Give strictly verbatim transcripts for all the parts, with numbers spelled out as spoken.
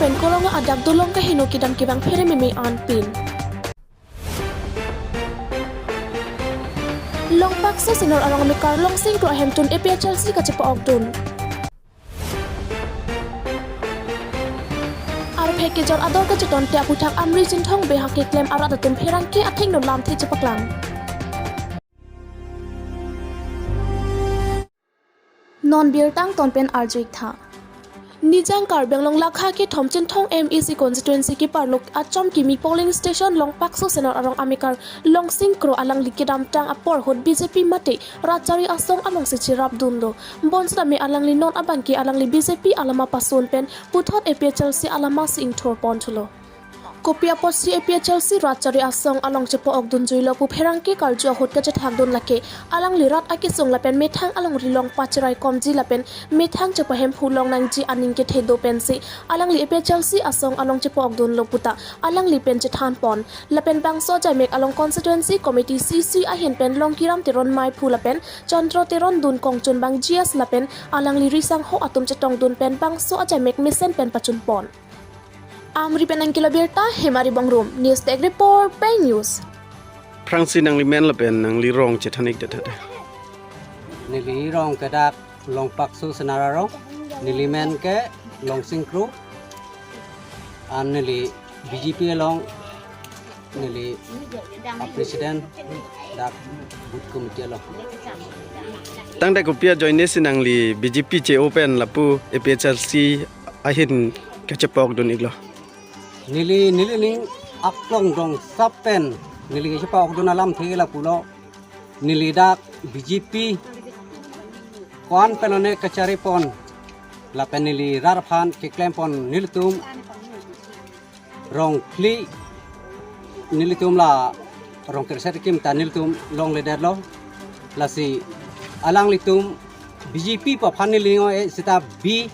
pen kolong adak dolong kaheno kedam kevang pherememe anpin. Longpakso Senar arong amekar Longsing Kro ahemtun A P H L C kachepa-okdun. Arphek kejor ador kachetonte aputhak Amri Chinthong Bey ha keklem arat atum pherangke athengno lamthe chepaklang. Non birta angton pen arju-ik tha. Nijang Karbi Anglong lakha kethom Chinthong M A C constituency keparlo Achom Kimi polling station Longpakso Senar arong amekar Longsing Kro alangli kedamtang apor ahut B J P mate rat chari asong alongsi cherapdunlo. Bonsitame alangli non abangke alangli B J P alama pasun pen puthot A P H L C alamasi ingthurpon thulo. Kopi apotsi A P H L C rat chari asong along chepa-okdunjuilo pu pherangke karju ahut kachethakdun lake alangli rat akesung lapen methang alongri along pachiraikomji lapen methang chepahemphu longnangji aning kethe do pensi alangli A P H L C asong along chepa-okdunlo puta alangli pen chethanpon. Lapen bangso ajaimek along constituency committee C C ahin pen Longkiram Teron Meiphu lapen Chandra Teron dun kongchunbang G S lapen alangli risangho atum chetongdun pen bangso ajaimek mesen pen pachunpon. Amri pen nangkelo birta Hemari Bongrung, News Desk Report, Pei News. Aphrangsi nangli men lapen nangli rong chethan-ik det tha. Neli rong ke dak Longpakso Senar arong, neli men ke Longsing Kro, an neli B J P along neli a president dak booth committee along. Tangte kopi ajoinesi nangli B J P che-o pen lapu A P H L C ahin kachepa-okdun-iklo? Neli, nelining aklong dong sap pen neli kachepa-okdun alamthe lapulo. Neli dak B J P ko-an pen lone kacharipon lapen neli rat aphan keklempon nelitum rong phli, nelitum la rong kre-sat kim ta nelitum longledetlo. Lasi alanglitum B J P aphan neli ngo-e seta B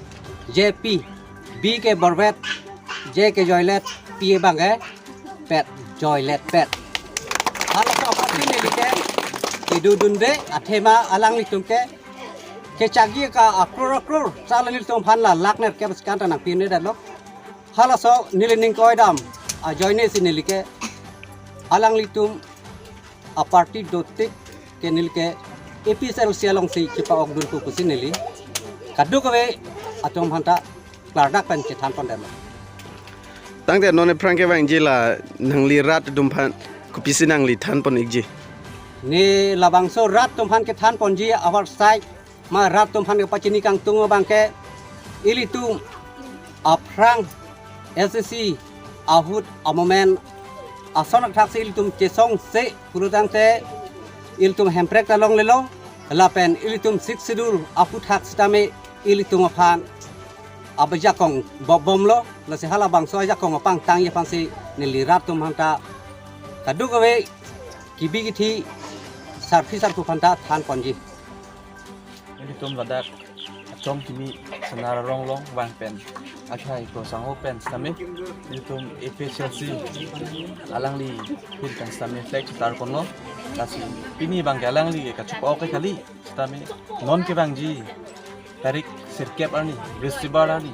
J P, B ke borvet, J ke joilet, P abangke pet, joilet pet. Halaso apotsi neli ke kedodunde athema alanglitum ke kechakji ka akror akror, sala nelitum aphan la lakh nerkep sekan ta nangpinedetlo. Halaso nelining koidam ajoinesi neli ke alanglitum a party dotik ke neli ke A P H L C alongsi chepa-okdun pu pusi neli kadokave atum aphanta klardak pen chethanpondetlo. Tangte non aphrang kevangji la nangli rat atum aphan kopisi nangli thanpon-ikji? Ne labangso rat atum aphan kethanponji avarsai ma rat atum aphan kepachini kangtung abangke ilitum aphrang S C C ahut amomen ason athaksi ilitum chesongse pulotangte ilitum Hemprek ta longlelo lapen ilitum Sixth Schedule aputhak sitame ilitum aphan ajakong bobomlo. Lasi halabangso ajakong apangtangji aphansi neli rat atum aphanta kadokave kebi kethe sarpi sarpo aphanta thanponji. Ilitum ladak Achom Kimi Senar arong along vang pen akhai krosangho pen sitame ilitum A P H L C alangli ahin pen sitame flag chetarponlo. Lasi pini abangke alangli ke kachepa-ok kali sitame non kevangji tarik sirkep arni, Bristibar arni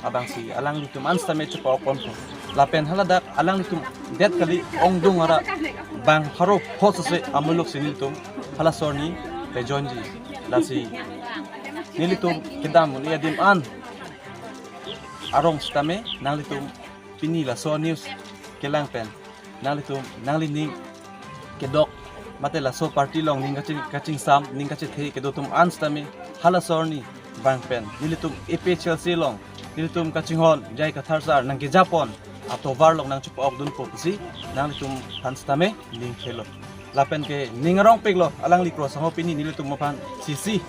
abangsi alanglitum an sitame chepa-okponpo. Lapen haladak alanglitum det kali ongdung ara bang pharo phos ase amuluk si nelitum halaso arni pejoinji. Lasi nelitum kedam un-e adim an arong sitame nanglitum pini laso news kelang pen nanglitum nanglining kedok mate laso party along ning kaching, kachingsam, ning kachethe kedo atum an sitame halaso arni vang pen nelitum A P H L C along nelitum kachinghon J I Kathar sir nangkejapon atovar along nangchepa-okdunpo pusi nanglitum aphan sitame ning khelo. Lapen ke ning arongpiklo alangli krosangho pini nelitum aphan C C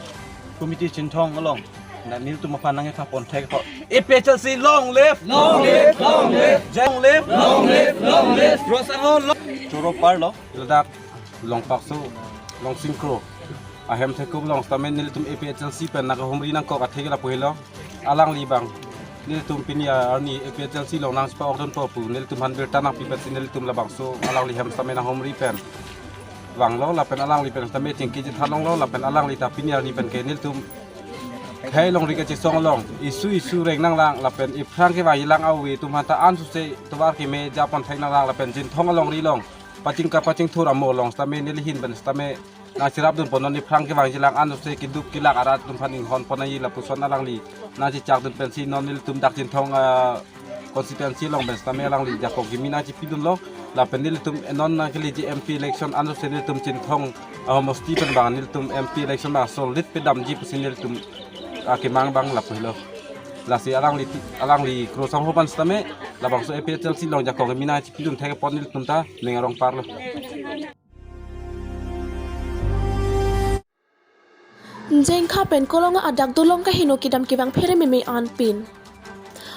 committee Chinthong along na nelitum aphan nangkethapon thek ko. A P H L C long live! Long live! Long live! Long live! Long live! Long live! Krosangho long. Choro parlo, ladak Longpakso, Longsing Kro ahem thekup along sitame nelitum A P H L C pen nangkahumri nangkok athe ke lapu helo. Alangli abang nelitum pini arni A P H L C along nangchepa-okdunpo pu nelitum aphan birta nangpi pensi nelitum labangso alangli ahem sitame nanghumri pen vanglo lapen alangli pen sitame chingki chethan longlo lapen alangli ta pini arni pen ke nelitum Khei longri kachesong along isu isu reng nanglang lapen iphrang kevangjilang ave atum aphanta ansose tovar keme japon thek nanglang lapen Chinthong alongri along pachingka pachingthur amo along sitame neli ahin pen sitame nangcherapdunpon, non iphrang kevangjilang ansose keduk kelak arat atum aphan inghonpon nangji lapuson alangli nangchechakdun pensi non nelitum dak Chinthong, ah, constituency along pen sitame alangli jakong kimi nangchipidunlo. Lapen nelitum non nangkeleji M P election ansose nelitum Chinthong, ah, homosti pen abang nelitum M P election abang solid pedamji pusi nelitum, ah, kemang abang lapu helo. Lasi alangli, alangli krosang hopan sitame labangso A P H L C along jakong kimi nangchipidun thekpon nelitum ta ning arong parlo. Jengkha pen Kolonga adak dolong kaheno kedam kevang phere meme anpin.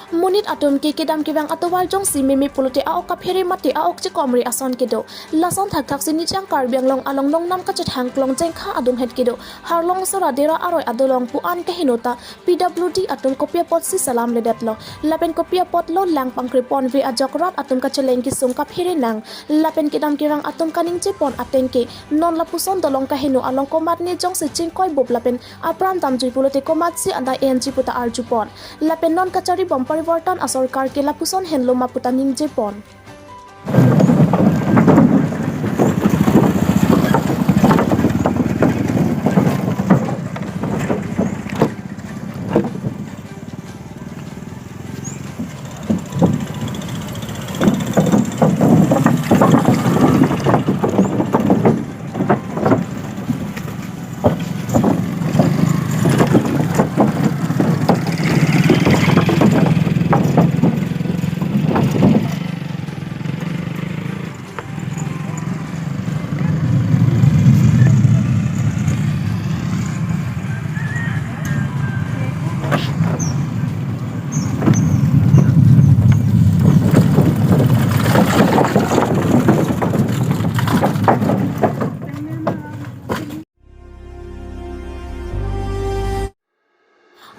Monit atum ke kedam kevang atovar jongsi meme pulote a-ok kaphere mate a-ok chekomre ason kedo. Lason thakthaksi nijang Karbi Anglong along longnam kachethang klong Jengkha adunghet kedo Harlong Sora Dera aroi adolong pu-an kaheno ta P W D atum kopi apotsi salam ledetlo. Lapen kopi apotlo lang pangkreponve ajok rat atum kacheleng kesung kaphere nang. Lapen kedam kevang atum kaningjepon ateng ke non lapuson dolong kaheno along komatne jongsi chingkoibup lapen apran damjui pulote komatsi adai enji puta arjupon. Lapen non kacharibom parivartan asorkar ke lapuson henlo ma puta ningjepon.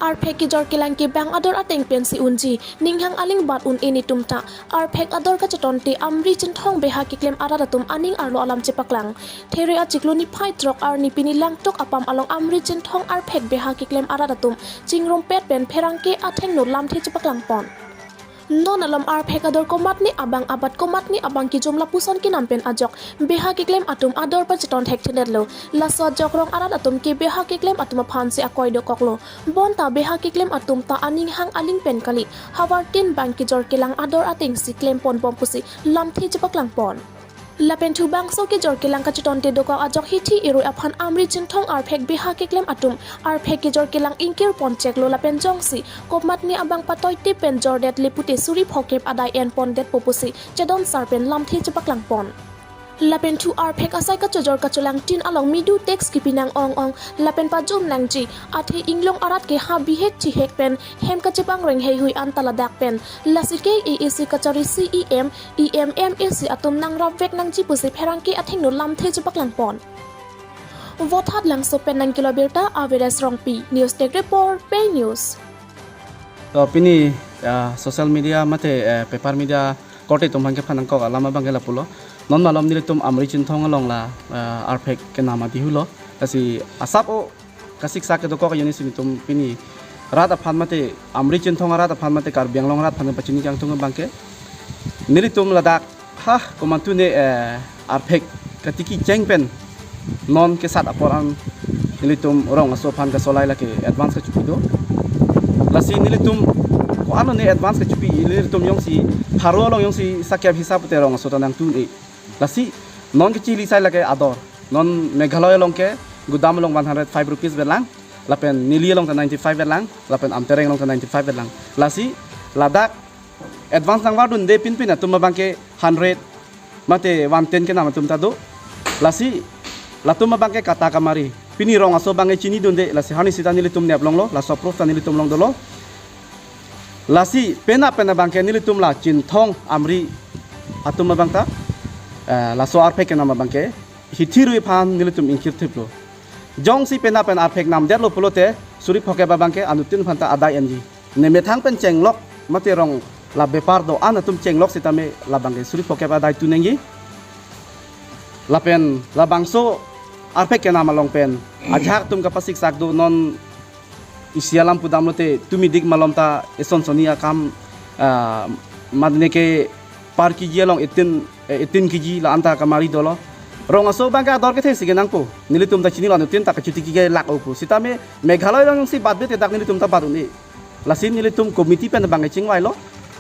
Arphek kejor kelang kevang ador ateng pensi unji, ninghang aling bat un-e netum ta. Arphek ador kachetonte Amri Chinthong beha keklem arat atum aning arlo alam chepaklang. There achiklo niphai throk arni pini Langtuk apam along Amri Chinthong arphek beha keklem arat atum chingrumpet pen pherangke athengno lamthe chepaklangpon. Non alom arphek ador komatne abang abat komatne abang kejom lapuson kenam pen ajok beha keklem atum ador pacheton thekthedetlo. Laso ajok rong arat atum ke beha keklem atum aphansi akoi dokoklo. Bonta beha keklem atum ta aning hang aling pen kali. Havartin bang kejor kelang ador atengsi klemponbom pusi lamthe chepaklangpon. Lapen thu bangso kejor kelang kachetonte dokok ajok hithi irui aphan Amri Chinthong arphek beha keklem atum arphek kejor kelang ingkirpon cheklo lapen jongsi komatne abang patoitip pen jordet le pute suri phokep adai enpondetpo pusi chedon sar pen lamthe chepaklangpon. Lapen thu arphek asai kachojor kachelangtin along midu tax kipinang ong ong lapen pajum nangji, athe inglong arat ke ha bihek chihek pen hem kachepangring heihui anta ladak pen. Lasi ke A A C kachari C E M, E M, M A C atum nangrapvek nangji pusi pherangke athengno lamthe chepaklangpon. Vothatlangso pen nangkelo birta Averes Rongpi, News Desk Report, Pei News. To pini, ah, social media mate, eh, paper media korte atum aphan kephan nangkok alam abang ke lapulo. Non malom nelitum Amri Chinthong along la, ah, arphek kenam adihulo. Lasi asap o kasiksak kedokok ajoinesi nelitum pini rat aphan mate Amri Chinthong arat aphan mate Karbi Anglong arat aphan pachini kangtung abang ke nelitum ladak ha komantu ne, eh, arphek katiki cheng pen non kesat apor an nelitum rong aso aphan kasolai lake advance kachipi do. Lasi nelitum ko-an ne advance kachipi nelitum jongsi pharo along jongsi sakep hisap te rong aso ta nangtun-e. Lasi non kachili sai lake ador. Non Meghalaya along ke gudam along one hundred five rupees vetlang, lapen neli along ta ninety five vetlang, lapen Amtereng along ta ninety five vetlang. Lasi ladak advance nangvardunde pinpin atum abang ke hundred mate one ten kenam atum ta do. Lasi latum abang ke kata kamari. Pini rong aso abang ke chinidunde, lasi harni sita nelitum neplonglo, laso proof ta nelitum along dolo. Lasi penap penap abang ke nelitum la Chinthong Amri atum abang ta, eh, laso arphek kenam abang ke hithi rui aphan nelitum ingkirthiplo. Jongsi penap pen arphek namdetlo pulote suri phokep abang ke anuttin aphan ta adai enji. Ne methang pen chenglok mate rong la bepar do-an atum chenglok sitame labang ke suri phokep adai tu nangji. Lapen labangso arphek kenam along pen ajahak atum kapasiksak do, non Isi alam pudamlote tumi dik malom ta eson soni akam, ah, madne ke per kg along eighteen, eh, eighteen kg la-an ta kamari dolo. Rong aso abangke ador kethe si kenangpo. Nelitum ta chinilo, anuttin ta kachuti kike lak-o pu. Sitame Meghalaya along jongsi batbe te dak nelitum ta bat un-e. Lasi nelitum committee pen abangke chingvailo.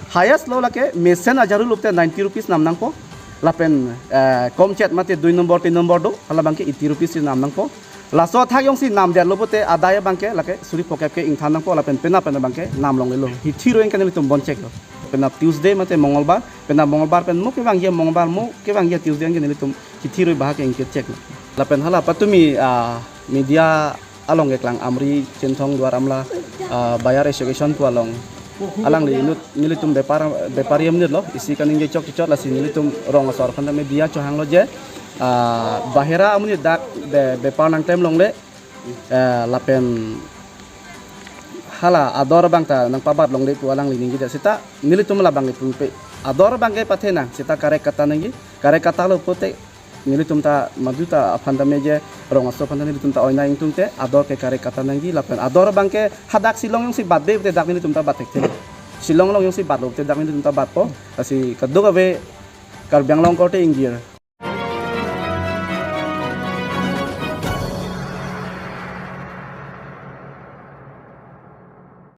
Highest lo lake mesen ajaru lote ninety rupees nam nangpo. Lapen, eh, komchet mate dui nombor, tin nombor do, hala abangke eighty rupees si nam nangpo. Laso athak jongsi namdetlo pote adai abangke lake suri phokep ke ingthan nangpo, lapen penap pen abangke nam longlelo. Hithi roi anke nelitum bon cheklo. Penap Tuesday mate Mongolbar, penap Mongolbar pen mo kevangji Mongolbar, mo kevangji Tuesday anke nelitum hithi roi bahak ke ingkir cheklo. Lapen hala patumi, ah, media along keklang Amri Chinthong Duar Amla, ah, Buyer Association pu along. Alangli inut nelitum bepar, bepari amonit lo, isi kaningje chok chichot, lasi nelitum rong asor aphan ta media chohanglo je, ah, bahera amonit dak be, bepar nangklem longle, eh, lapen hala ador abang ta nangpabat longle pu alangli ningje det, seta nelitum labang ipun pe ador abangke pathe nang, seta karek kata nangji, karek kata lo pote nelitum ta madu ta aphan ta meje rong aso aphan ta nelitum ta oina ingtungte ador ke karek kata nangji, lapen ador abangke hadak Shillong jongsi batbe te dak nelitum ta bat thekthe. Shillong along jongsi batlo te dak nelitum ta batpo. Lasi kadokave Karbi Anglong korte ingjir